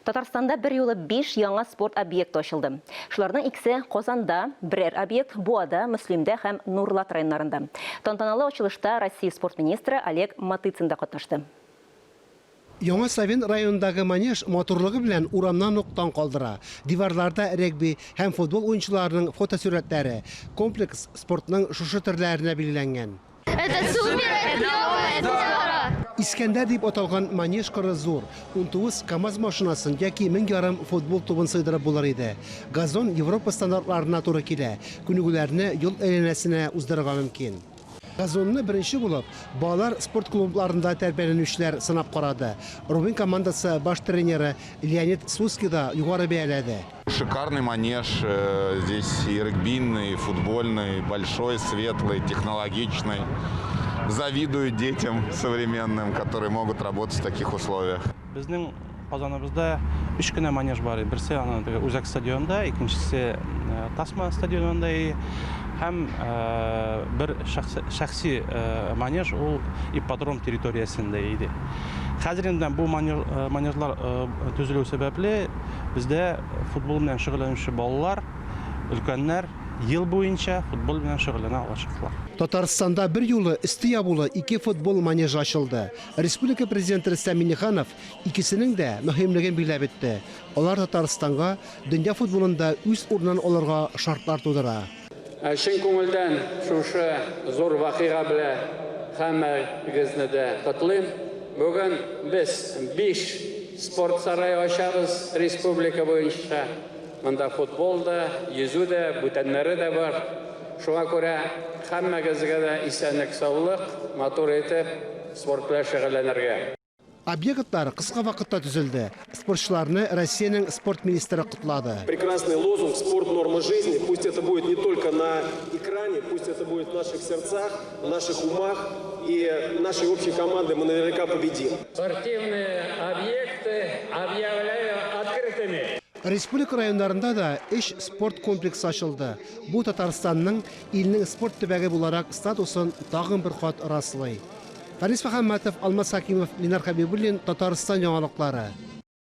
Татарстанда берьюлы биш яңа спорт объекты ачылды. Шуларның икесе, Казанда, берәр объект, Буада, Мөслимдә һәм Нурлат районнарында. Тантаналы ачылышта Россия спорт министры Олег Матыцин да катнашты. Яңа Савин районындагы манеж матурлыгы белән урамнан ук таң калдыра. Диварларда регби һәм футбол уенчыларының фотосурәтләре. Комплекс спортның шушы төрләренә билгеләнгән. Это супер, это клево, это здорово! Искәндәр дип аталган манеж кыры зур, 19 КАМАЗ машинасын яки 1500 футбол тубын сыйдырып булыр иде. Газон Европа стандартларына туры килә, күнегүләрне ел әйләнәсенә уздырырга мөмкин. Газонны беренче булып балалар спорт клубларында тәрбияләнүчеләр сынап карады. Рубин командасы баш тренеры Леонид Слуцкий да югары бәяләде. Шикарный манеж, здесь и регбийный, и футбольный, большой, светлый, технологичный. Завидую детям современным, которые могут работать в таких условиях. Безнең Казаныбызда өч кенә манеж бар. Берсе аны теге үзәк стадионда, икенчесе Тасма стадионында һәм бер шәхси манеж ул ипподром территориясендә иде. Хәзер инде бу манежлар төзелү сәбәпле Бездә футбол белән шөгыльләнүче балалар, өлкәннәр ел буенча футбол белән шөгыльләнә алачаклар. Татарстанда берьюлы өсте ябулы ике футбол манежы ачылды. Республика Президенты Рөстәм Миңнеханов икесенең дә мөһимлеген билгеләп үтте. Алар Татарстанга дөнья футболында үз урынын алырга шартлар тудыра. Чын күңелдән шушы зур вакыйга белән һәммәгезне дә котлыйм. Бүген без биш спорт сарае ачабыз республика буенча. Монда футбол да, йөзү дә, бүтәннәре дә бар. Шуңа күрә һәммәгезгә дә исәнлек-саулык, матур итеп спорт белән шөгыльләнергә. Объектлар кыска вакытта төзелде. Спортчыларны Россиянең спорт министры котлады. Прекрасный лозунг «Спорт – норма жизни». Пусть это будет не только на экране, пусть это будет в наших сердцах, в наших умах. И нашей общей командой мы наверняка победим. Спортивные объекты объявляю открытыми. Республика районнарында да өч спорт комплексы ачылды. Бу Татарстанның илнең спорт төбәге буларак статусын тагын бер кат раслый. Фәнис Мөхәммәтов, Алмаз Хәкимов, Ленар Хәбибуллин, Татарстан яңалыклары.